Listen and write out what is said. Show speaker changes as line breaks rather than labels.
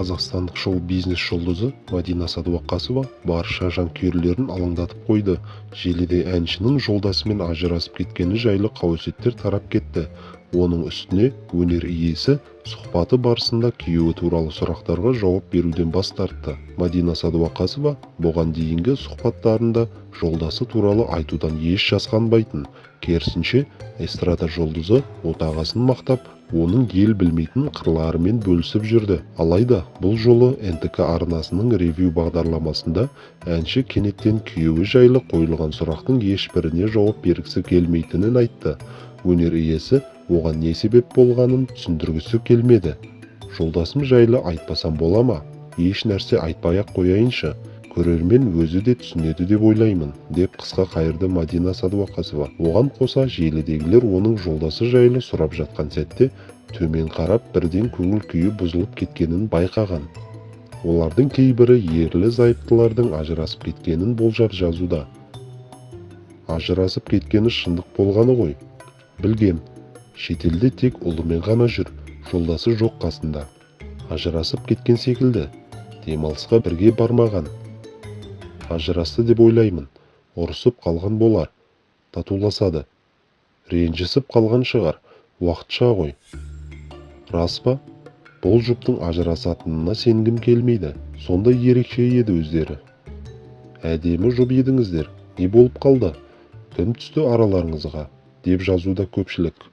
Қазақстандық шоу-бизнес жұлдызы Мадина Сәдуақасова барша жанкүйерлерін алаңдатып қойды. Желіде әншінің жолдасымен ажырасып кеткені жайлы қауесеттер тарап кетті. Оның үстіне өнер иесі сұхбаты барысында күйеуі туралы сұрақтарға жауап беруден бас тартты. Мадина Сәдуақасова бұған дейінгі сұхбаттарында жолдасы туралы айтудан еш жасқанбайтын. Керісінше, эстрада жұлдызы отағасын мақтап, оның ел білмейтін қырларымен бөлісіп жүрді. Алайда бұл жолы НТК арнасының ревю бағдарламасында әнші кенеттен күйеуі жайлы қойылған сұрақтың ешбіріне жауап бергісі келмейтінін айтты. Өнер иесі оған не себеп болғанын түсіндіргісі келмеді. Жолдасым жайлы айтпасам бола ма? Еш нәрсе айтпай-ақ қояйыншы. Көрермен өзі де түсінеді деп ойлаймын, деп қысқа қайырды Мадина Сәдуақасова. Оған қоса желідегілер оның жолдасы жайлы сұрап жатқан сәтте төмен қарап, бірден көңіл күйі бұзылып кеткенін байқаған. Олардың кейбірі ерлі-зайыптылардың ажырасып кеткенін болжап жазуда. Ажырасып кеткені шындық болғаны ғой. Білгем, шетелде тек ұлымен ғана жүр, жолдасы жоқ қасында. Ажырасып кеткен секілді, демалысқа бірге бармаған. Ажырасты деп ойлаймын, ұрысып қалған болар, татуласады. Ренжісіп қалған шығар, уақытша ғой. Рас па? Бұл жұптың ажырасатынына сенгім келмейді. Сондай ерекше еді өздері. Әдемі жұп едіңіздер, не болып қалды? Кім түсті араларыңызға? Деп жазуда көпшілік.